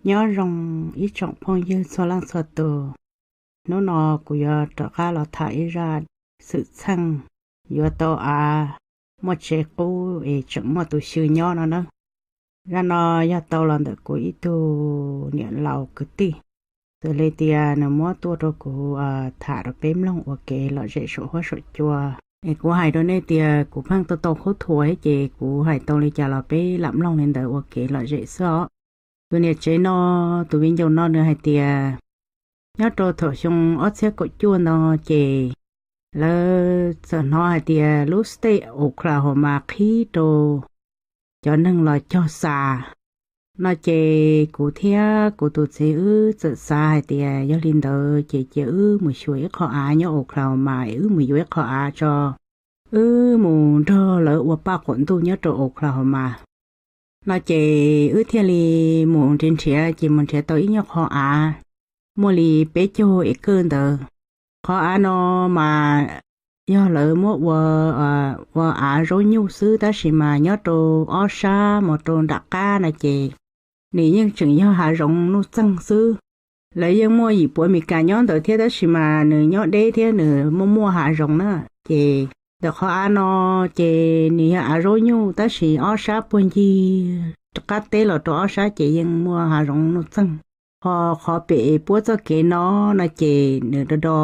Nyob zoo ib tsoom phooj ywg txhua leej txhua tus, hnub no kuv yuav rov qab los tham ib zaj xwm txheej yuav tau av muaj tsev qub es tseem muaj tus xyw nyob no na. Zaj no yog tau los ntawm kuv ib tug niam laus kwv tij, txawm li tias nws muab tuaj rau kuv tham rau peb mloog ua kev lom zem saum huab saum cua. Es kuv hais rau nej tias kuv pheej tau tau khub thuas thiab ces kuv hais tau li cas los peb lam mloog li ntawd ua kev lom zem xwb os. Tus niam tsev no, tus viv ncaus no nws hais tias nyob rau thaum xyoo ob txhiab kaum cuaj no ces lawv txawm hnov hais tias lub state Oklahoma qhib rau cov neeg los cog xas no ces kuv thiab kuv tus txiv wb txawm xav hais tias yog li ntawd ces cia wb mus xyuas ib qho av nyob Oklahoma es wb mus yuav ib qho av tso, wb mus nrog lawv ua paj qaum ntuj nyob rau Oklahoma no ces wb thiaj li mus nrhiav nrhiav ces mus nrhiav tau ib nyuag qho av muaj li peb caug acre ntawd. Qhov av no mas yog lawv muab ua, ua av zaub nyuj xwb tab sis mas nyob rau ob sab mus rau nram qab no ces nws yeej tseem yog hav zoov nuj txeeg xwb. Lawv yeej muaj yim puav Mes Kas nyob ntawd thiab tab sis mas nws nyob deb thiab nws muaj muaj hav zoov na. Ces ntawm qhov av no ces nws yog av zaub nyuj tab sis ob sab puag ncig rov qab teb los rau ob sab ces yeej muaj hav zoov nuj txeeg. Ho qhov pem puab txoj kev no no ces nws do do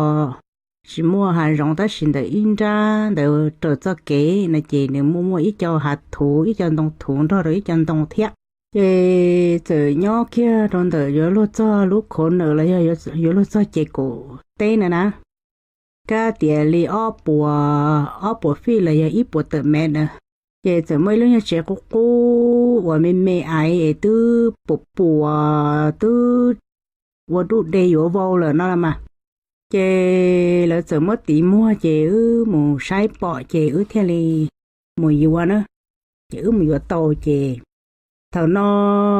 tsis muaj hav zoov tab sis ntawm ib nrab ntawd raws txoj kev no ces nws muaj muaj ib co hav thuv ib co ntoo thuv nrog rau ib co ntoo thiab. Ces txawm nyob kiag rau ntawm yuav luag txog lub corner los yog yuav luag txog ces kaum teb na na, kab tias li ob puas, ob puas feet los yog ib puas tawm mev na. Ces txawm muaj ib lub nyuag tsev qub qub uas me me aiv es twb puas puas twb ua duj de yuav vau lawm no los mas. Ces lawv txawm muab tiv muag ces wb mus saib pom ces wb thiaj li mus yuav na. Ces wb mus yuav tau ces thaum no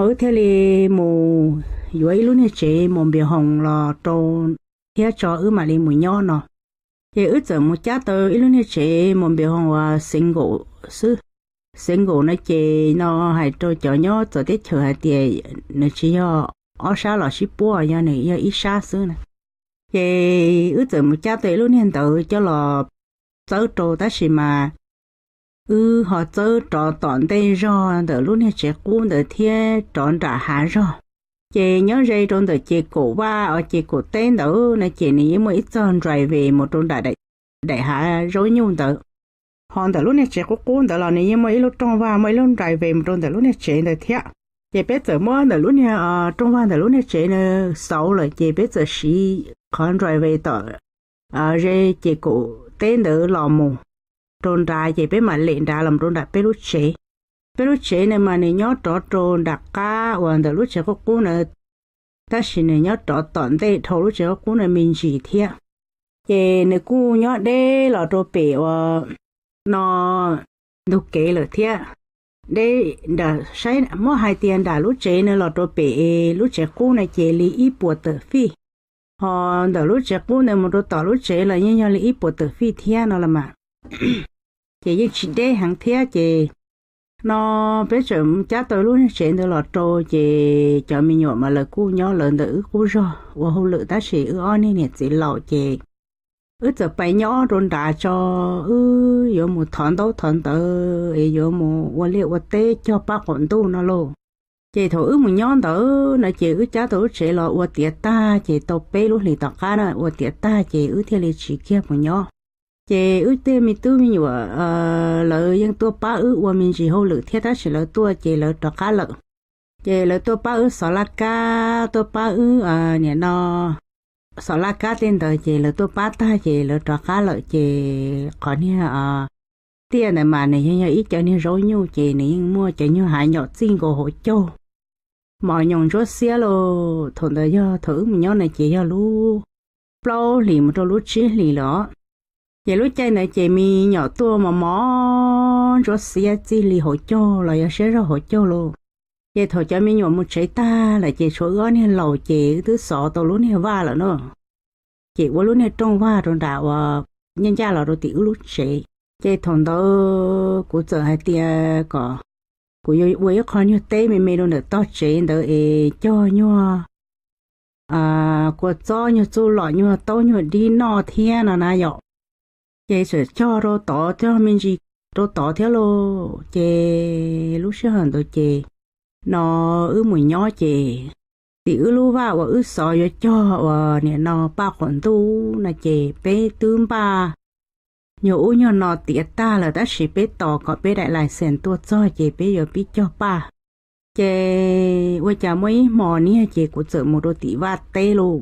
wb thiaj li mus yuav ib lub niag tsev mus npias hoos los rau thiab tso wb mam li mus nyob no. Ces wb txawm mus cab tau ib lub niag tsev mus npias hoos uas single xwb. Single no ces no hais rau cov nyob txawv teb chaws hais tias nws tsis yog ob sab los sib puab, yog nws yog ib sab xwb na. Ces wb txawm mus cab tau ib lub niag ntawd coj los txawb rau tab sis mas wb ho txawb rov tom ntej zog ntawm lub niag tsev qub ntawd thiab rov nram hav zog. Ces nyob ze rau ntawm ces kaum vaj os ces kaum teb ntawd no ces nws yeej muaj ib txog driveway mus rau nram daim hav zaub nyuj ntawd. Ho ntawm lub niag tsev qub qub ntawd los nws yeej muaj ib lub rooj vag muaj ib lub driveway mus rau ntawm lub niag tsev ntawd thiab. Ces peb txawm muab ntawm lub niag rooj vag ntawm lub niag tsev na xauv lawm ces peb txawm siv qhov driveway tom ze ces kaum teb ntawd los mus rau nrad ces peb mam lem nrad los rau nram peb lub tsev. Peb lub tsev na mas nws nyob rov rau nram qab uas ntawm lub tsev qub qub na, tab sis nws nyob rov tom ntej dhau lub tsev qub qub na me ntsis thiab. Ces nws kuj nyob deb los rau pem uas no ntug kev lawm thiab. Deb nram, saib muab hais tias nram lub tsev na los rau pem lub tsev qub na ces li ib puas tawm fij. Ho ntawm lub tsev qub ntawd mus rau tom lub tsev los yeej yog li ib puas tawm fij thiab no los mas. Ces yeej tsis deb heev thiab ces no peb tseem cab tau lub niag tsev ntawd los rau ces cov me nyuam mas lawv kuj nyob lawv ntawm wb qub zog ua hauj lwm tab sis wb ob niag niam txiv laus ces wb txawm pais nyob rau nrad tso, wb yuav mus thov ntaub thov ntawv es yuav mus ua liaj ua teb cog paj qaum ntuj no lauj. Ces thaum wb mus nyob ntawd no ces wb cab tau lub tsev los ua tiav tag ces tau peb lub hlis tom qab na ua tiav tag ces wb thiaj li tsiv kiag mus nyob. Ces wb tej me tub me nyuam lawv yeej tuaj pab wb ua me ntsis hauj lwm thiab tab sis lawv tuaj ces lawv rov qab lawm. Ces lawv tuaj pab wb xov laj kab, tuaj pab wb nim no xov laj kab tej ntawd ces lawv tuaj pab tag ces lawv rov qab lawm ces qhov niag tiaj ntawd mas nws yeej yog ib cov niag zaub nyuj ces nws yeej muaj cov nyuag hav nyom txij nkaus hauv caug. Mos nyoos ntsuab xiab lauj, thaum ntawd yog thaum wb mus nyob na ces yog lub plaub hlis mus rau lub tsib hlis lawm os. Ces lub caij ntawd ces me nyuam tuaj mos mos ntsuab xiab txij li hauv caug los yog siab zog hauv caug lauj. Ces thaum cov me nyuam mus tsev tag lawm ces tshuav wb ob niag laus ces wb twb xov tau lub niag vaj lawm na. Ces ua lub niag rooj vag rau nram uas ncaj ncaj los rau tim wb lub tsev. Ces thaum ntawd kuv txawm hais tias kom kuv yuav ua ib qho nyuag teb me me rau ntawm tog tsev ntawd es cog nyuag kua txob, nyuag txuj lom, nyuag taub nyuag dib noj thiab no na yom. Ces txawm cog rau tod thiab, me ntsis rau tod thiab lauj. Ces lub sij hawm ntawd ces no wb mus nyob ces tim wb lub vaj uas wb xov yuav cog uas nim no paj qaum ntuj no ces peb twb npaj nyuag ub nyuag no tiav tag lawm, tab sis peb tos kom peb daim license tuaj txog ces peb yuav pib cog paj. Ces ua cas muaj ib hmo niag ces kuv txawm mus rau tim vaj teb lauj.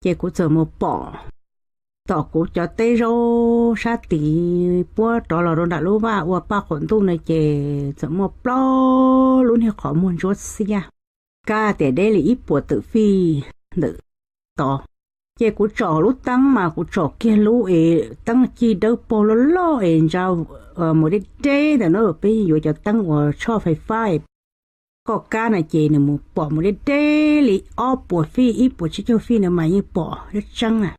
Ces kuv txawm mus pom tom kuv cov teb zaub sab tid puab rov los rau nram lub vaj ua paj qaum ntuj no ces txawm muaj plaub lub niag qhov muag ntsuab xiab, kab tias deb li ib puas tawm fij ntawm tod. Ces kuv tsom lub teeb mas kuv tsom kiag lub es teeb ci dawb paug loj loj es ntsa mus deb deb ntawm no, peb yuav cov teeb uas tshoj fais fab koj kab na ces nws mus pom mus deb deb li ob puas fij ib puas tsib caug fij ntawd mas yeej pom tseeb tseeb na.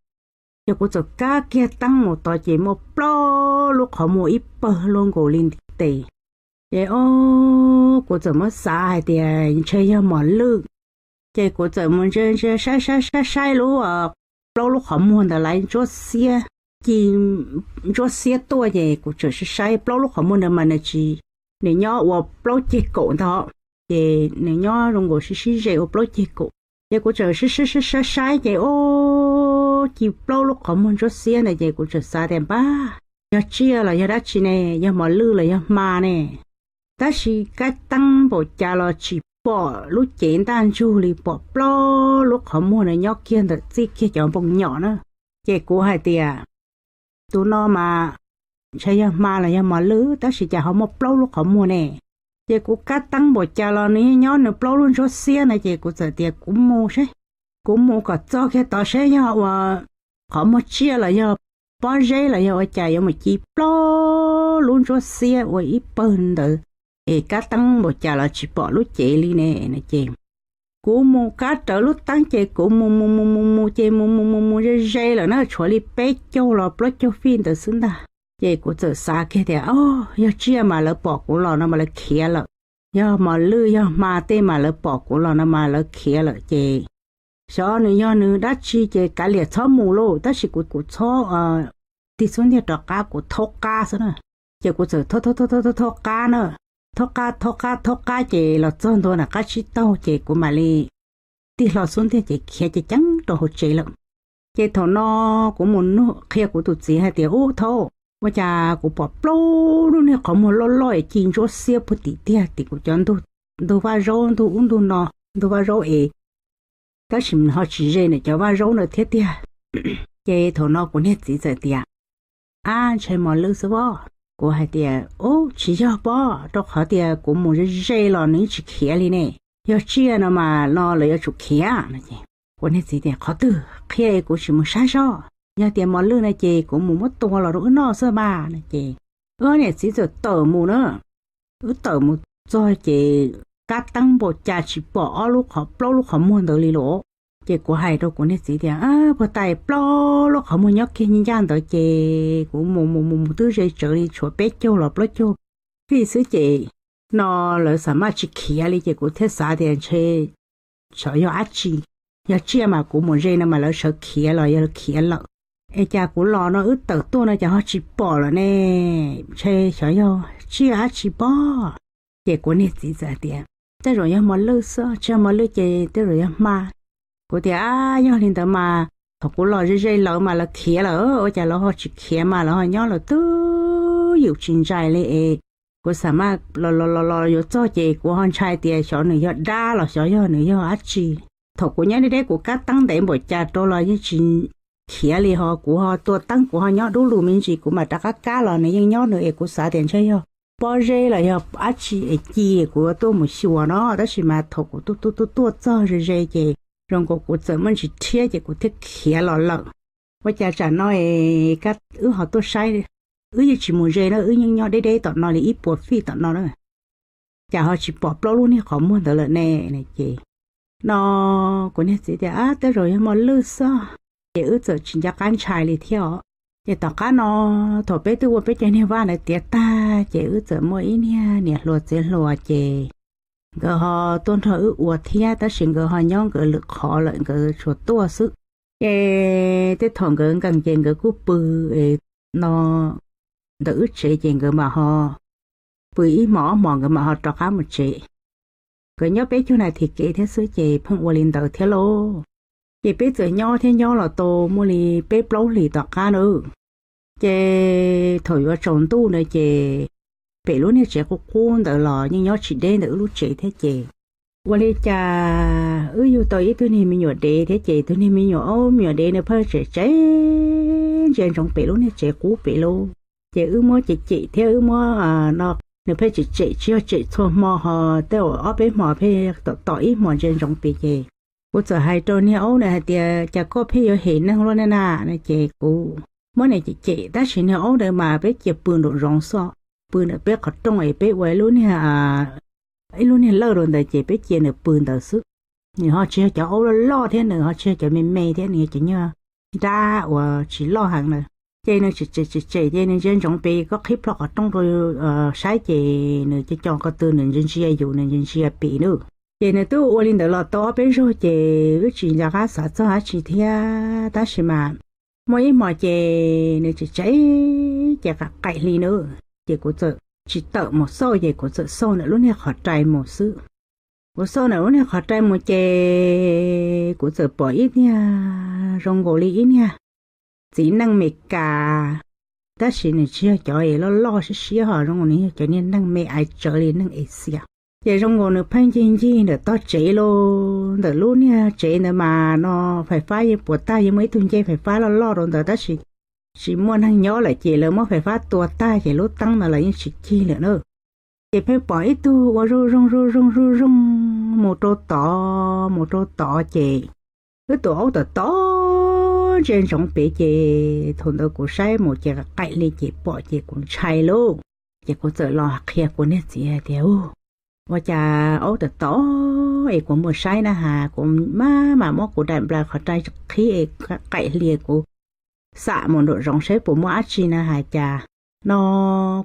Ces kuv txawm kab kiag teeb mus tod ces muaj plaub lub qhov muag ib pawg luaj nkaus li ntiv tes. Ces o, kuv txawm muab xav hais tias ntshe yog mos lwj. Ces kuv txawm mus ntsia ntsia saib saib saib saib lub plaub lub qhov muag ntawd lawv ntsuab xiab, ci ntsuab xiab tuaj ces kuv txawm saib saib plaub lub qhov muag ntawd mas nws tsis, nws nyob ua plaub ceg kaum ntag, ces nws nyob zoo nkaus sib sib ze ua plaub ceg kaum. Ces kuv txawm saib saib saib saib ces o, ci plaub lub qhov muag ntsuab xiab ntawd ces kuv txawm xav tias npab, yog tsiaj los yog dab tsi ne, yog mos lwj los yog hma ne. Tab sis kab teeb npaum cas los tsis pom lub cev ntaj ntsug li, pom plaub lub qhov muag na nyob kiag ntawm txij kiag cov npoo nyom na. Ces kuv hais tias tus no mas ntshe yog hma los yog mos lwj tab sis cas ho muaj plaub lub qhov muag ne. Ces kuv kab teeb npaum cas los nws nyob nws plaub lub ntsuab xiab na ces kuv txawm tias kuv mus seb, kuv mus kom txog kiag tod seb yog ua qhov muag tsiaj los yog pob zeb los yog ua cas yuav mus ci plaub lub ntsuab xiab ua ib pawg ntawd es kab teeb npaum cas los tsis pom lub cev li ne no ces kuv mus kab rawv lub teeb ces kuv mus mus mus mus mus ces mus mus mus mus ze ze lawm na, tshuav li peb caug los plaub caug fij ntawd xwb ntag. Ces kuv txawm xav kiag tias o, yog tsiaj mas lawv pom kuv los no mas lawv khiav lawm, yog mos lwj yog hma tej mas lawv pom kuv los no mas lawv khiav lawm ces xyov nws yog nws dab tsi ces kav liam txhob mus lauj. Tab sis kuv kuv txhob tig xub ntiag rov qab, kuv thaub qab xwb na. Ces kuv txawm thaub thaub thaub thaub qab na, thaub qab thaub qab thaub qab ces los txog ntua nram qab tsib taug ces kuv mam li tig hlo xub ntiag ces khiav ceev ceev rau hauv tsev lawm. Ces thaum no kuv mus nug qhia kuv tus txiv hais tias ub thaub, ua cas kuv pom plaub lub niag qhov muag loj loj es ci ntsuab xiab puag tim tiag tim kuv cov ntug vaj zaub ntug ub ntug no, ntug vaj zaub es, tab sis ho tsis ze ntawm cov vaj zaub ntawd thiab tiag. Ces thaum no kuv niag txiv txawm tias ab ntshe mos lwj xwb pob. Kuv hais tias ub tsis yog pob, rau qhov tias kuv mus ze ze los nws tsis khiav li ne, yog tsiaj no mas no lawv yuav tsum khiav no ces kuv niag txiv tias qhov twg qhia kuv tsis mus saib sob, yog tias mos lwj no ces kuv mus muab tua los rau wb noj xwb mas no ces wb niam txiv txawm tawm mus na. Wb tawm mus txog ces kab teeb npaum cas tsis pom ob lub qhov plaub lub qhov muag ntawd li lauj. Ces kuv hais rau kuv niag txiv tias puag ta plaub lub qhov muag nyob kiag ncaj ntawd ces kuv mus mus mus mus twb ze tsawv li tshuav peb caug los plaub caug fij xwb ces no lawv xam maj tsis khiav li ces kuv thiaj xav tias ntshe xyov yog dab tsi, yog tsiaj mas kuv mus ze no mas lawv sawv khiav los yog khiav lawm. Es cas kuv los no wb tawm tuaj no cas ho tsis pom lawm ne, ntshe xyov yog tsiaj dab tsi pob. Ces kuv niag txiv txawm hais tias tej zaum yog mos lwj xwb, tsis yog mos lwj ces tej zaum yog hma. Kuv tias ab yog li ntawd mas thaum kuv los ze ze lawv mas lawv khiav lawm, ua cas lawv ho tsis khiav mas lawv ho nyob lawm twb ywm tsis ntsais li es kuv xam maj los los los los yuav txog ces kuv ho ntshai tias xyov nws yog dab los xyov yog nws yog dab tsi. Thaum kuv nyob deb deb kuv kab teeb ntev npaum cas rau los yeej tsis khiav li, ho kuv ho tua teeb kuv ho nyob dub lug me ntsis kuv mam rov qab kab los nws yeej nyob nws es kuv xav tias ntshe yog pob zeb los yog dab tsi es ci kuv tuaj mus xyuas no, tab sis mas thaum kuv tuaj tuaj tuaj tuaj txog ze ze ces zoo nkaus kuv txawm muaj ntsis rhiab ces kuv thiaj khiav los lawm. Ua cas tsam no es wb ho tuaj saib, wb yeej tsis mus ze na, wb yeej nyob deb deb tom no li ib puas fij tom no na, cas ho tsis pom plaub lub niag qhov muag ntawd lawm ne. Ces no kuv niag txiv tias ab tej zaum yog mos lwj xwb, ces wb txawm tsis nco qab ntshai li thiab os. Ces tom qab no thaum peb twb ua peb cov niag vaj ntawd tiav tag ces wb txawm muaj ib niag niam hluas txiv hluas ces nkawd ho tuaj nrog wb ua thiab, tab sis nkawd ho nyob nkawd lwm qhov lawm, nkawd tsuas tuaj xwb. Ces tej thaum nkawd nkees ces nkawd kuj pw no ntawm wb tsev ces nkawd mam ho pw ib hmos ob hmos nkawd mam ho rov qab mus tsev. Nkawd nyob peb caug nas this kev thiab xwb ces pheej ua li ntawd thiab lauj. Ces peb txawm nyob thiab nyob los tau muaj li peb plaub hlis tom qab na. Ces thaum yuav tsaus ntuj na ces pem lub niag tsev qub qub ntawd los yeej nyob tsis deb ntawm wb lub tsev thiab ces ua li cas wb yug tau ib tug niag me nyuam dev thiab ces tus niag me nyuam aub me nyuam dev nws pheej tseem tseem ntsia ntsoov pem lub niag tsev qub pem lauj. Ces wb muab cem cem thiab wb muab no nws pheej tseem tseem tsis yog tseem txhua hmo ho tej zaum ob peb hmo pheej tom tom ib hmos ntsia ntsoov pem ces kuv txawm hais rau niag aub na hais tias cas koj pheej yuav hem neeg luaj na na no ces kuv muab nws cem cem tab sis niag aub ntawd mas peb cia pw nraum zoov xwb, pw ntawm peb qhov rooj es peb ua ib lub niag ib lub niag lawj rau ntawd ces peb cia nws pw ntawd xwb. Nws ho tsis yog cov aub loj loj thiab nws ho tsis yog cov me me thiab, nws yog cov nyuag nrab uas tsis loj heev na. Ces nws tseem tseem tseem ces nws ntsia ntsoov pem, koj qhib plho qhov rooj rau saib ces nws co co ko tw, nws ntsia ntsia yus, nws ntsia ntsia pem na. Ces nws twb ua li ntawd los tau ob peb zaug ces wb tsis nco qab xav txog dab tsi thiab, tab sis mas muaj ib hmos ces nws tseem tseem ces qaim qaim hli na, ces kuv txawm tsis tawm mus xauj ces kuv txawm xauj ntawm lub niag qhov rai mus xwb. Kuv xauj ntawm lub niag qhov rai mus ces kuv txawm pom ib niag zoo nkaus li ib niag txiv neej Meskas, tab sis nws tsis yog cov loj loj siab siab ho zoo, nws yog cov niag neeg me aiv tsawv li neeg Asia. Ces zoo nkaus nws pheej ncig ncig ntawm tog tsev lauj, ntawm lub niag tsev ntawd mas no fais fab yeej puas tag, yeej muaj ib tug ncej fais fab loj loj rau ntawd tab sis tsis muaj neeg nyob lawm ces lawv muab fais fab tua tag ces lub teeb ntawd los yeej tsis cig lawm na. Ces pheej pom ib tug ua zuj zoog zuj zoog zuj zoog mus rau tod mus rau tod ces wb tus aub tom tod ntsia ntsoov pem ces thaum ntawd kuv saib mus ces qaim li ces pom ces kuv ntshai lauj. Ces kuv txawm los qhia kuv niag txiv hais tias, ua cas aub tom tod es kuv mus saib na has, kuv maj mam muab kuv daim nplaws qhov rai qhib es qaim hli kuv xam mus nraum zoov saib puas muaj dab tsi na has cas no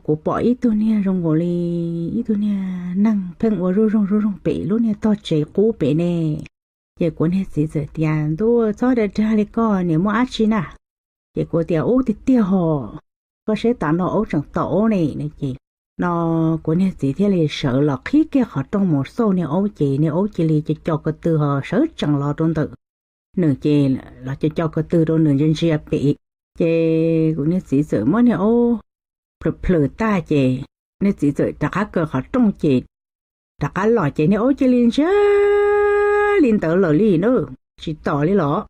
kuv pom ib tug niag zoo nkaus li ib tug niag neeg pheej ua zuj zoog zuj zoog pem lub niag tog tsev qub pem ne. Ces kuv niag txiv txawm tias, ntuj, txhob dag dag li koj, nim muaj dab tsi na? Ces kuv tias, ub, tiag tiag hos, koj saib tas no aub tseem tom aub ne. Ces no kuv niag txiv thiaj li sawv los qhib kiag qhov rooj mus xauj niag aub ces niag aub cia li co co ko tw ho sawv tsees los rau ntawm nws ces los co co ko tw rau nws ntsia ntsia pem. Ces kuv niag txiv txawm muab niag aub plhws plhws tag ces niag txiv txawm rov qab kaw qhov rooj ces rov qab los ces niag aub cia li ntsia li ntawd lawm li na, tsis tom li los.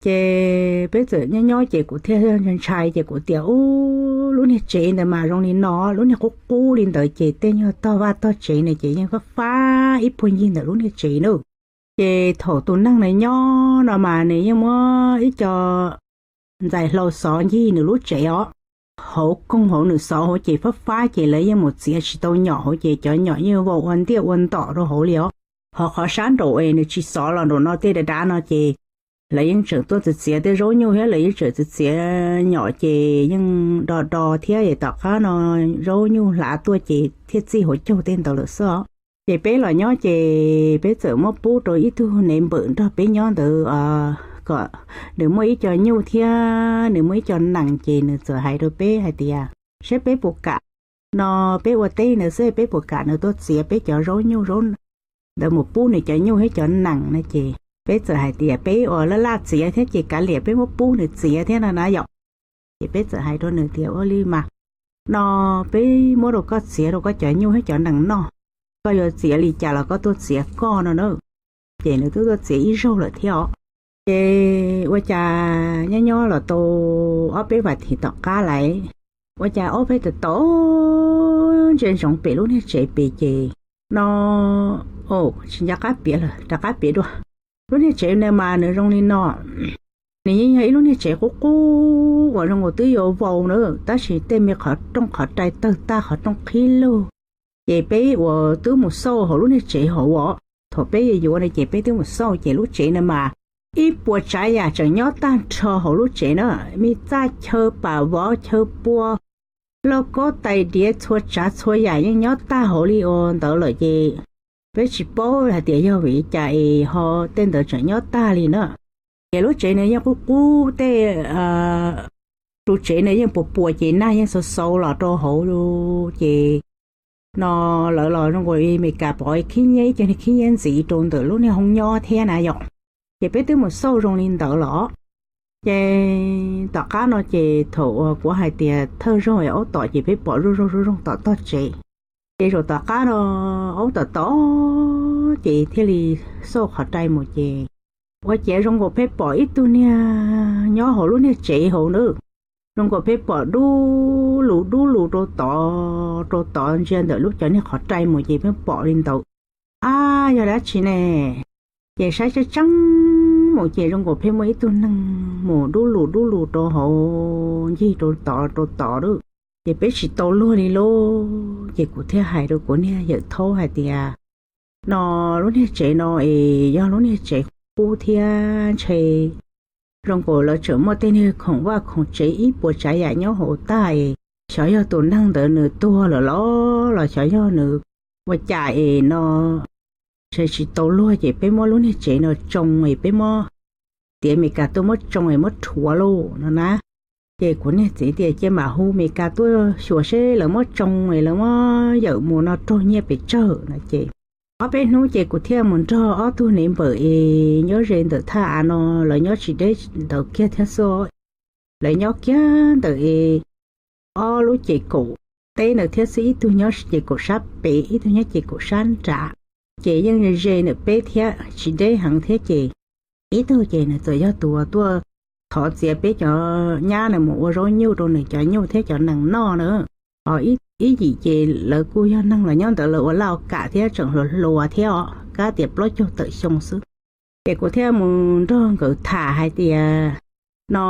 Ces peb txawm nyob nyob ces kuv thiaj ntshai ces kuv tias, ub, lub niag tsev ntawd mas zoo li no, lub niag qub qub li ntawd ces tej nyuag tog vaj tog tsev na ces yeej fab fab ib puag ncig ntawm lub niag tsev na. Ces thaum tus neeg na nyob no mas nws yeej muab ib co ntxais hlau xov ncig nws lub tsev os. Hauv koog hauv nws xov hauv ces fab fab ces lawv yeej mus txiav tsis tau nyom hauv ces cov nyom yeej vau ua ntiaj ua ntom rau hauv li os. Ho qhov sab nraum es nws tsis xov los nraum no tej dav dav no ces lawv yeej tseem tuaj txiav txiav tej zaub nyuj thiab lawv yeej tseem txiav txiav nyom ces yeej do do thiab es tom qab no zaub nyuj hlav tuaj ces thiaj txij hauv caug tej ntawd lawm xwb os. Ces peb los nyob ces peb txawm muab pub rau ib tug nev npawm nrog peb nyob ntawd kom nws muaj ib co nyuj thiab nws muaj ib co nees ces nws txawm hais rau peb hais tias saib peb puas kam no, peb ua teb ntawd xwb peb puas kam nws tuaj txiav peb cov zaub nyuj zaub ntawd mus pub nws cov nyuj thiab cov nees no ces peb txawm hais tias peb ua laj laj txiav thiab ces kav liam peb muab pub nws txiav thiab no na yom. Ces peb txawm hais rau nws tias ua li mas no peb muab rau koj txiav rau koj cov nyuj thiab cov nees noj, koj yuav txiav li cas los koj tuaj txiav koj no na. Ces nws twb tuaj txiav ib zaug lawm thiab os. Ces ua cas nyob nyob los tau ob peb vas thiv tom qab lawm, ua cas aub pheej tom tom ntsia ntsoov pem lub niag tsev pem ces no, tsis nco qab piav lawm, rov qab piav dua. Lub niag tsev na mas nws zoo li no, nws yeej yog ib lub niag tsev qub qub uas zoo nkaus twb yuav vau na, tab sis tej me qhov rooj qhov rai tawg tag qhov rooj qhib lug. Ces peb uas twb mus xauj hauv lub niag tsev hauv os, thaum peb yuav yuav no ces peb twb mus xauj ces lub tsev na mas ib puas tsav yam tseem nyob tag nrho hauv lub tsev na, me txaj chaw pam vov chaw pua, lauj kaub tais diav txhua tsav txhua yam yeej nyob tag hauv li ntawd lawm ces peb tsis paub hais tias yog vim li cas es ho tej ntawd tseem nyob tag li na. Ces lub tsev no yeej qub qub tej, tus tsev no yeej puas puas ces nag yeej xau xau los rau hauv ces no lawv los zoo nkaus li Meskas pov khib nyiab ib co khib nyiab ntxiv rau ntawm lub niag hoob nyob thiab na yom. Ces peb twb mus xauj zoo li ntawd los, ces tom qab no ces thaum uas kuv hais tias thawj zaug aub tom ces peb pom zuj zus zuj zus tom tog tsev. Ces zaum tom qab no aub tom tom ces thiaj li xauj qhov rai mus ces ua ciav zoo nkaus peb pom ib tug niag nyob hauv lub niag tsev hauv na, zoo nkaus peb pom dub lus dub lus rau tod rau tod ntsia ntawm lub cov niag qhov rai mus ces peb pom li ntawd. Ab, yog dab tsi ne? Ces saib tseeb tseeb mus ces zoo nkaus peb muaj ib tug neeg mus dub lus dub lus rau hauv ncig rau tod rau tod lawm. Ces peb tsis tau luag li lauj, ces kuv thiaj hais rau kuv niag yawm thaub hais tias no lub niag tsev no es yog lub niag tsev qub thiab ntshe zoo nkaus lawv tseem muaj tej niag khoom vaj khoom tsev ib puas tsav yam nyob hauv tag es xyov yog tus neeg ntawd nws tuag lawm los los xyov yog nws ua cas es no ntshe tsis tau luag ces peb muab lub niag tsev no tsoo es peb muab tiav Meskas tuaj muab tsoo es muab rhuav lauj no na. Ces kuv niag txiv tias cia mam hu Meskas tuaj xyuas seb lawv muab tsoo es lawv muab yawm mus no raug nyiaj pes tsawg no ces ob peb hnub ces kuv thiaj mus nrog ob tug nev npawm es nyob ze ntawm thaj av no, lawv nyob tsis deb ntawd kiag thiab xwb. Lawv nyob kiag ntawm es ob lub ces kaum teb ntawd thiab xwb, ib tug nyob ces kaum sab pem ib tug nyob ces kaum sab nram. Ces yeej ze ntawm peb thiab tsis deb heev thiab ces ib tug ces nws txawm yog tus uas tuaj thov txiav peb cov nyab nws mus ua zaub nyuj rau nws cov nyuj thiab cov nees noj na. Ib yim ces lawv kuj yog neeg los nyob ntawd lawv ua laj ua kam thiab tseem hluas hluas thiab os, kab tias plaub caug tawm xyoo xwb. Ces kuv thiaj mus nrog nkawd tham hais tias no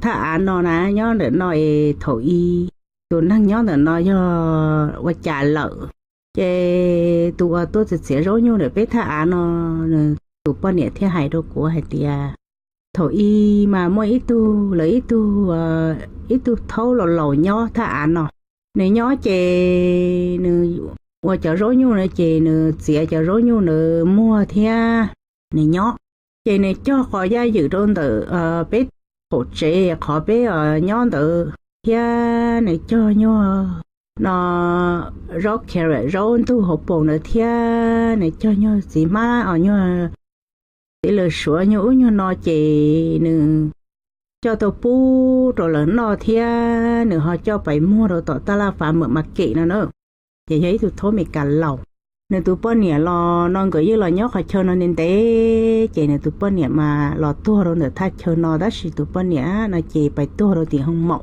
thaj av no na nyob ntawm no es thaum ub tus neeg nyob ntawm no yog ua cas lawm. Ces tus uas tuaj txiav txiav zaub nyuj ntawm peb thaj av no, nws tus poj niam thiaj hais rau kuv hais tias thaum ub mas muaj ib tug, lawv ib tug, ib tug thaub laus laus nyob thaj av no. Nws nyob ces nws ua cov zaub nyuj na ces nws txiav cov zaub nyuj ntawd muag thiab nws nyob. Ces nws cog qos yaj ywm rau ntawm peb qaum tsev qhov peb nyob ntawd thiab nws cog nyuag no zaub carrot zaub ntug hauv paus ntawd thiab nws cog nyuag txiv hmab os, nyuag txiv lws suav nyuag ub nyuag no ces nws coj tau pub rau lawv noj thiab nws ho coj pais muag rau tom taj laj fav mem market no na. Ces yog ib tug thaub Meskas laus. Nws tus poj niam los no nkawd yeej los nyob qhov chaw no ntev ntev, ces nws tus poj niam mas los tuag rau ntawm thaj chaw no, tab sis tus poj niam no ces pais tuag rau tim hoo maum.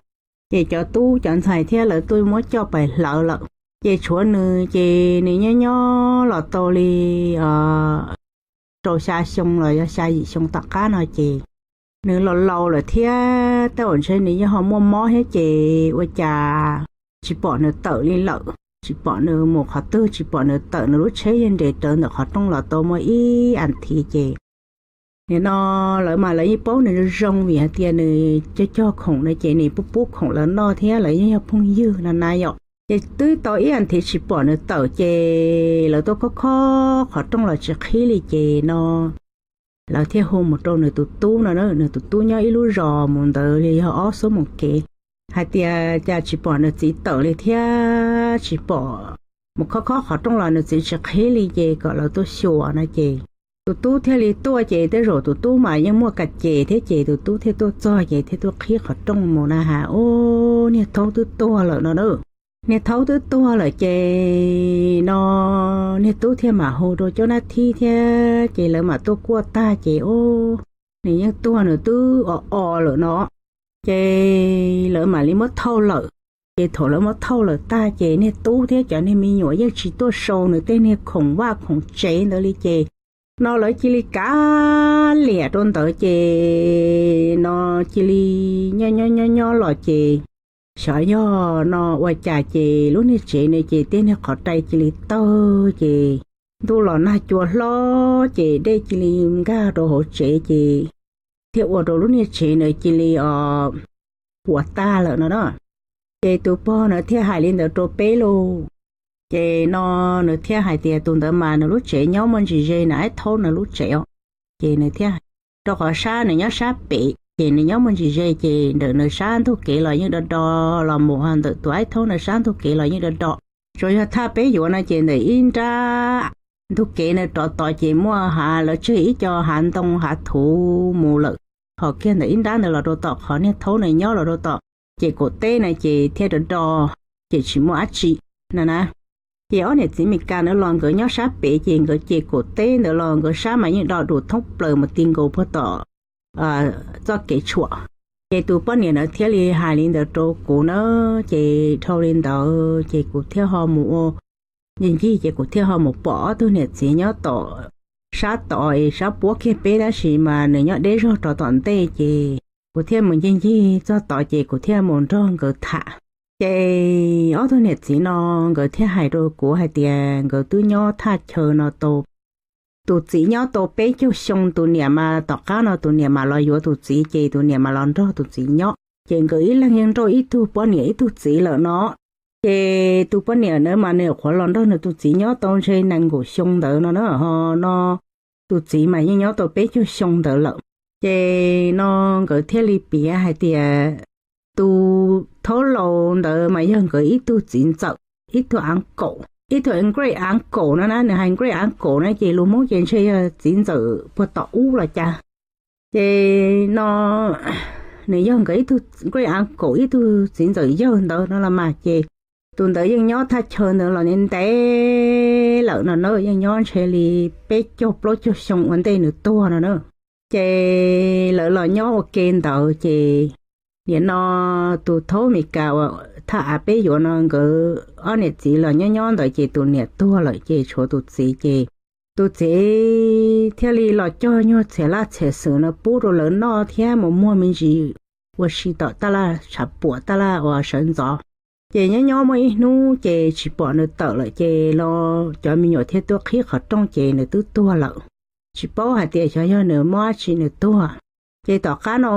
Ces cov tub cov ntxhais thiab lawv tuaj muab coj pais hlawv lawm. Ces tshuav nws ces nws nyob nyob los tau li rau xya xyoo los yog xya yim xyoo tom qab no ces nws los laus lawm thiab tej zaum ntshe nws yeej ho muaj mob thiab ces ua cas tsis pom nws tawm li lawm, tsis pom nws mus qhov twg, tsis pom nws tawm, nws lub tsheb yeej nres rawv ntawm qhov rooj los tau muaj ib as thiv ces nim no lawv mas lawv yeej paub nws zoo zoo vim hais tias nws cog cog khoom no ces nws pub pub khoom lawv noj thiab lawv yeej yog phooj ywg no na yom. Ces twb tau ib as thiv tsis pom nws tawm ces lawv tuaj khob khob qhov rooj los tsis qhib li ces no lawv thiaj hu mus rau nws tus tub no, nws tus tub nyob ib lub zos mus ntawd li yog ob xuab moos kev, hais tias cas tsis pom nws txiv tawm li thiab tsis pom, mus khob khob qhov rooj los nws txiv tsis qhib li ces kom lawv tuaj xyuas no ces tus tub thiaj li tuaj ces tej zaum tus tub mas yeej muaj kas ces thiab ces tus tub thiaj tuaj txog ces thiaj tuaj qhib qhov rooj mus na has, ub, niag thaub twb tuag lawm no na. Niag thaub twb tuag lawm ces no niag tub thiaj mam hu rau cov nab thib thiab ces lawv mam tuaj kuaj tag ces ub, nws yeej tuag nws twb o o lawm no. Ces lawv mam li muab thauj lawm. Ces thaum lawv muab thauj lawm tag ces niag tub thiab cov niag me nyuam yeej tsis tuaj sau nws tej niag khoom vaj khoom tsev ntawd li ces no lawv cia li kav liam rau ntawd ces no cia li nyob nyob nyob nyob los ces xyov yog no ua cas ces lub niag tsev no ces tej niag qhov rai cia li tawg ces ntuj los nag cua hlob ces dej cia li nkag rau hauv tsev ces thiaj ua rau lub niag tsev nws cia li os puas tag lawm no na. Ces tus pog nws thiaj hais li ntawd rau peb lauj. Ces no nws thiaj hais tias tus ntawd mas nws lub tsev nyob muaj ntsis ze nws aib thaub nws lub tsev os. Ces nws thiaj, rau qhov sab nws nyob sab pem ces nws nyob muaj ntsis ze, ces ntawm nws sab ntug kev los yeej do do los mus, ho ntawm tus aib thaub nws sab ntug kev los yeej do do. Tsuas yog thaj peb yuav no ces ntawm ib nrab ntug kev nws rov tod ces muaj hav, lawv tseg ib co hav ntoo hav thuv mus lawm. Ho kiag ntawm ib nrab ntawd los rau tom qhov niag thaub nws nyob los rau tom ces kaum teb na ces thiaj do do, ces tsis muaj dab tsi no na. Ces ob niam txiv Mes Kas ntawd los nkawd nyob sab pem ces nkawd ces kaum teb ntawd los nkawd sab mas yeej do dus thoob plaws mus ti nkaus puag tom txoj kev tshuam. Ces tus poj niam ntawd thiaj li hais li ntawd rau kuv na, ces dhau li ntawd ces kuv thiaj ho mus ua ncig ncig ces kuv thiaj ho mus pom ob tug niam txiv nyob tom sab tod es sab puab kiag peb tab sis mas nws nyob deb zog rov tom ntej ces kuv thiaj mus ncig ncig txog tod ces kuv thiaj mus nrog nkawd tham. Ces ob tug niam txiv no nkawd thiaj hais rau kuv hais tias nkawd twb nyob thaj chaw no tau, tus txiv nyob tau peb caug xyoo, tus niam mas tom qab no tus niam mam los yuav tus txiv ces tus niam mam los nrog tus txiv nyob. Ces nkawd ib leeg yeej nrauj ib tug poj niam ib tug txiv lawm no. Ces tus poj niam ntawd mas nws nyuam qhuav los nrog nws tus txiv nyob tau ntshe nees nkaum xyoo ntawd no na, ho no tus txiv mas yeej nyob tau peb caug xyoo ntawd lawm. Ces no nkawd thiaj li piav hais tias tus thaub laus ntawd mas yog nkawd ib tug txiv ntxawm, ib tug av kaum, ib tug great uncle no na, nws hais great uncle na ces lus Hmoob ces ntshe yog txiv ntxawm puag tom ub los cas. Ces no nws yog nkawd ib tug great uncle, ib tug txiv ntxawm yawg ntawd no los mas ces tus ntawd yeej nyob thaj chaw ntawd los ntev ntev lawm no na, yeej nyob ntshe li peb caug plaub caug xyoo ua ntej nws tuag no na. Ces lawv los nyob ua ke ntawd ces nim no tus thaub Mes Kas uas thaj av peb yuav no nkawd ob niam txiv los nyob nyob ntawd ces tus niam tuag lawm ces tshuav tus txiv ces tus txiv thiaj li los cog nyuag txhiam laj txhiam xwm no pub rau lawv noj thiab mus muag me ntsis ua si tom taj laj tshav puam taj laj uas sawv ntxov. Ces nyob nyob muaj ib hnub ces tsis pom nws tawm lawm ces los cov me nyuam thiaj tuaj qhib qhov rooj ces nws twb tuag lawm. Tsis paub hais tias xyov yog nws mob dab tsi nws tuag. Ces tom qab no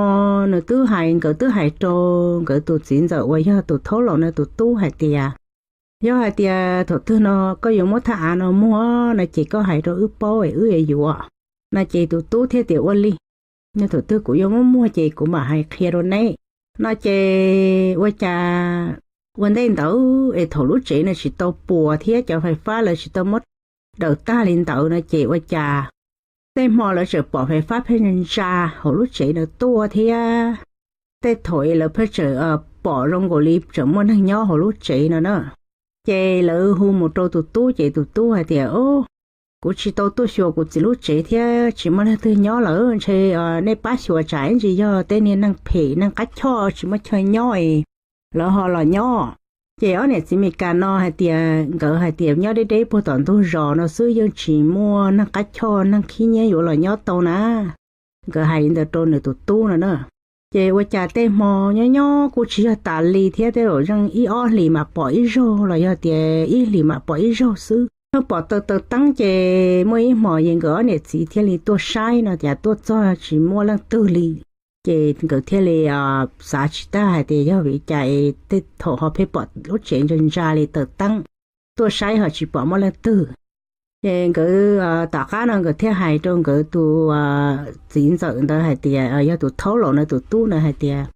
nws twb hais, nkawd twb hais rau nkawd tus txiv ntxawm uas yog tus thaub laus no tus tub hais tias, yog hais tias thaum twg no koj yuav muab thaj av no muag no ces koj hais rau wb paub es wb yuav yuav no ces tus tub thiaj tias ua li, yog thaum twg kuv yuav muab muag ces kuv mam hais qhia rau neb no ces ua cas ua ntej ntawd es thaum lub tsev no tsis tau puas thiab cov fais fab lawv tsis tau muab daws tag li ntawd no ces ua cas tej hmo lawv tseem pom fais fab pheej ntsa hauv lub tsev no tuaj thiab tej thaum es lawv pheej tseem pom zoo nkaus li tseem muaj neeg nyob hauv lub tsev no na. Ces lawv hu mus rau tus tub ces tus tub hais tias, kuv tsis tau tuaj xyuas kuv txiv lub tsev thiab tsis muaj leej twg nyob lawm, ntshe nej pab xyuas tsam ib ntsis yog tej niag neeg phem neeg qab choj tsis muaj chaw nyob es lawv ho los nyob. Ces ob niam txiv Mes Kas no hais tias nkawd hais tias nyob deb deb puag tom ntug zos no xwb yeej tsis muaj neeg qab choj neeg khib nyiab yuav los nyob tau na. Nkawd hais li ntawd rau nws tus tub no na. Ces ua cas tej hmo nyob nyob kuj tsis yog tas li thiab, tej zaum zeej ib ob hlis mam pom ib zaug los yog tias ib hlis mam pom ib zaug xwb. Pheej pom taws taws teeb ces muaj ib hmos es nkawd ob niam txiv thiaj li tuaj saib no tias tuaj txog tsis muaj leej twg li. Ces nkawd thiaj li xav tsis tag hais tias yog vim cas es tej thaum ho pheej pom lub tsev ntsa ntsa li taws teeb, tuaj saib ho tsis pom muaj leej twg. Ces nkawd tom qab no nkawd thiaj hais rau nkawd tus txiv ntxawm ntawd hais tias, yog tus thaub laus no tus tub ntawd hais tias,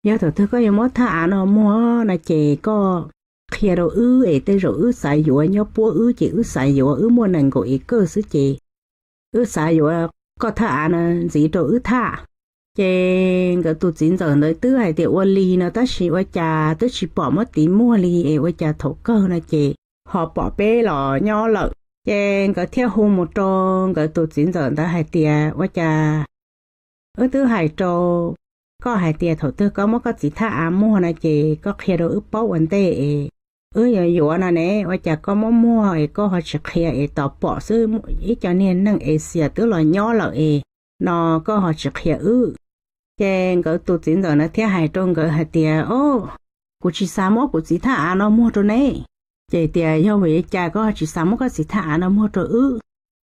yog thaum twg koj yuav muab thaj av no muag no ces koj qhia rau wb es tej zaum wb xav yuav, nyob puab wb ces wb xav yuav, wb muaj nees nkaum acre xwb ces wb xav yuav koj thaj av no ntxiv rau wb thaj. Ces nkawd tus txiv ntxawm ntawd twb hais tias ua li no tab sis ua cas twb tsis pom muab tiv muag li es ua cas thaum kawg no ces ho pom peb los nyob lawm. Ces nkawd thiaj hu mus rau nkawd tus txiv ntxawm ntawd hais tias ua cas wb twb hais rau koj hais tias thaum twg koj muab koj txiv thaj av muag no ces koj qhia rau wb paub ua ntej es wb yuav yuav no ne, ua cas koj muab muag es koj ho tsis qhia es tos pom xwb, ib co niag neeg Asia twb los nyob lawm es no koj ho tsis qhia wb. Ces nkawd tus txiv ntxawm na thiaj hais rau nkawd hais tias, o, kuv tsis xav muab kuv txiv thaj av no muag rau neb. Ces tias yog vim li cas koj ho tsis xav muab koj txiv thaj av no muag rau wb?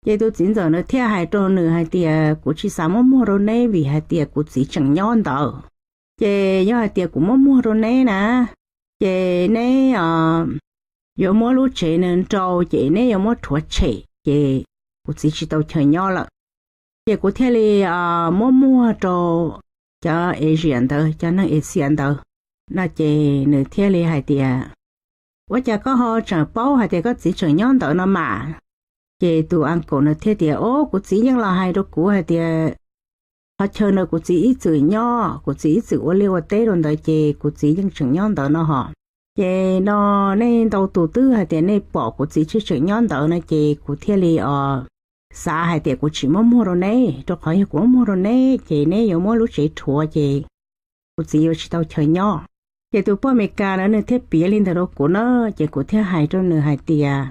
Ces tus txiv ntxawm na thiaj hais rau nws hais tias, kuv tsis xav muab muag rau neb vim hais tias kuv txiv tseem nyob ntawd. Ces yog hais tias kuv muab muag rau neb na, ces neb yuav muab lub tsev nws nrau, ces neb yuav muab rhuav tshem, ces kuv txiv tsis tau chaw nyob lawm. Ces kuv thiaj li muab muag rau cov Asia ntawd, cov neeg Asia ntawd. No ces nws thiaj li hais tias, ua cas koj ho tseem paub hais tias koj txiv tseem nyob ntawd no mas? Ces tus uncle no thiaj tias, o, kuv txiv yeej los hais rau kuv hais tias qhov chaw no kuv txiv ib txwm nyob, kuv txiv ib txwm ua liaj ua teb rau ntawd, ces kuv txiv yeej tseem nyob ntawd no hos. Ces no nej ntau tus twb hais tias nej pom kuv txiv tseem nyob ntawd no, ces kuv thiaj li xav hais tias kuv tsis muab muag rau neb, rau qhov yog kuv muab muag rau neb ces neb yuav muab lub tsev rhuav, ces kuv txiv yuav tsis tau chaw nyob. Ces tus poj Amelikas na nws thiaj piav li ntawd rau kuv na, ces kuv thiaj hais rau nws hais tias,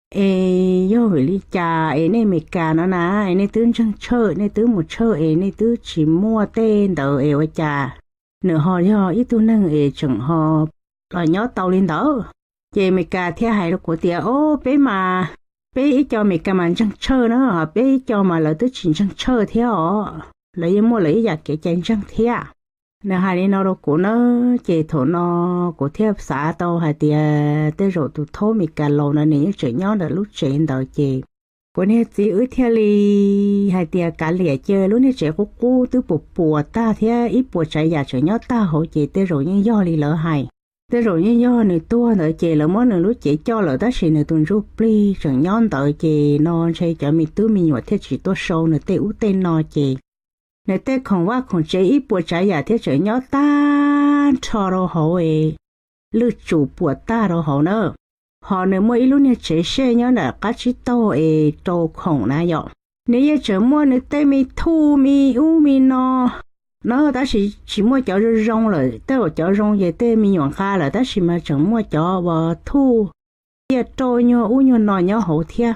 es yog vim li cas es nej Amelikas no na, es nej twb ntseeg tshawj, nej twb mus tshawj es nej twb tsis muaj tej ntawd es ua cas nws ho yog ib tug neeg es tseem ho los nyob tau li ntawd? Ces Amelikas thiaj hais rau kuv tias, o, peb mas, peb ib co Amelikas mas ntseeg tshawj na, peb ib co mas lawv twb tsis ntseeg tshawj thiab os, lawv yeej muaj lawv ib yam kev cai ntseeg thiab. Nws hais li no rau kuv na, ces thaum no kuv thiaj xav tau hais tias tej zaum tus thaub Amelikas laus no nws yeej tseem nyob ntawm lub tsev ntawd, ces kuv niag txiv wb thiaj li hais tias kav liam, ces lub niag tsev qub qub twb puas puas tag thiab ib puas tsav yam tseem nyob tag hauv, ces tej zaum yeej yog li lawv hais. Tej zaum yeej yog nws tuag ntawd ces lawv muab nws lub cev coj lawm, tab sis nws tus ntsuj plig tseem nyob ntawd, ces no ntshe cov me tub me nyuam thiaj tsis tuaj sau nws tej ub tej no, ces nws tej khoom vaj khoom tsev ib puas tsav yam thiaj tseem nyob tag nrho rau hauv es lwj tsum puas tag rau hauv na. Ho nws muaj ib lub niag tsev sej nyob nram qab tsib taug es rau khoom na yom. Nws yeej tseem muaj nws tej me thuj me ub me no na, tab sis tsis muaj cov zoo zoo lawm, tej zaum cov zoo ces tej me nyuam nqa lawm, tab sis mas tseem muaj cov uas thuj, ciaj rauj nyuag ub nyuag no nyob hauv thiab.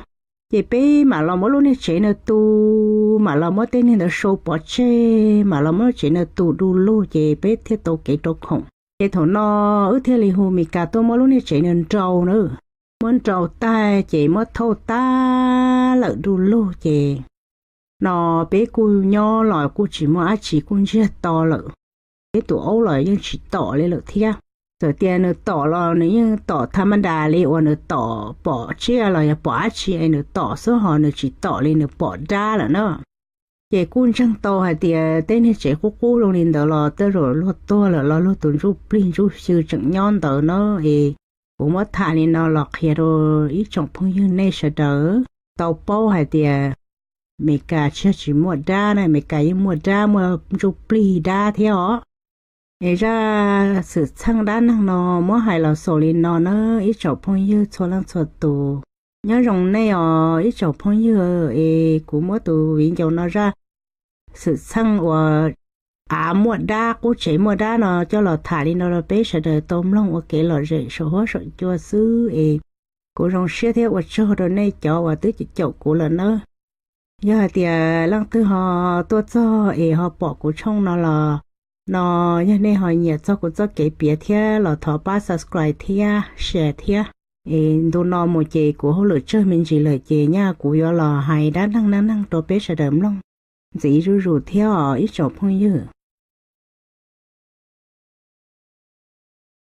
Ces peb mam los muab lub niag tsev na tu, mam los muab tej niag ntawd sau pov tseg, mam los muab lub tsev na tu du lug, ces peb thiaj tau kev rau khoom. Ces thaum no wb thiaj li hu Meskas tuaj muab lub niag tsev na nrau na. Muab nrau tag ces muab thauj tag lawm du lug, ces no peb kuj nyob los kuj tsis muaj dab tsi, kuj ntsiag to lawm. Peb tus aub los yeej tsis tom li lawm thiab. Txawm tias nws tom los nws yeej tom tha ma das li uas nws tom pom tsiaj los yog pom dab tsi es nws tom xwb, ho nws tsis tom li nws pom dab lawm na. Ces kuj ntseeg tau hais tias tej niag tsev qub qub zoo li ntawd los tej zaum luag tuag lawm los luag tus ntsuj plig ntsuj xyw tseem nyob ntawd na. Es kuv muab tham li no los qhia rau ib tsoom phooj ywg nej sawv daws tau paub hais tias Meskas tsis yog tsis muaj dab na, Meskas yeej muaj dab muaj ntsuj plig dab thiab os. Es zaj xwm txheej dab neeg no muab hais los xaus li no na ib tsoom phooj ywg txhua leej txhua tus. Nyob zoo nej os ib tsoom phooj ywg, es kuv muab tus viv ncaus no zaj xwm txheej uas av muaj dab qub tsev muaj dab no coj los tham li no rau peb sawv daws tau mloog ua kev lom zem saum huab saum cua xwb es kuv zoo siab thiab ua tsaug rau nej cov uas twb caum kuv lawm nawb. Yog hais tias leej twg ho tuaj txog es ho pom kuv tshooj no los, no yog nej ho nyiam txog kuv txoj kev piav thiab los thov pab subscribe thiab share thiab. Es ntu no mus ces kuv hauj lwm tsawg me ntsis lawm ces nyaj kuv yuav los hais dab neeg dab neeg rau peb sawv daws mloog ntxiv zuj zus thiab os ib tsoom phooj ywg.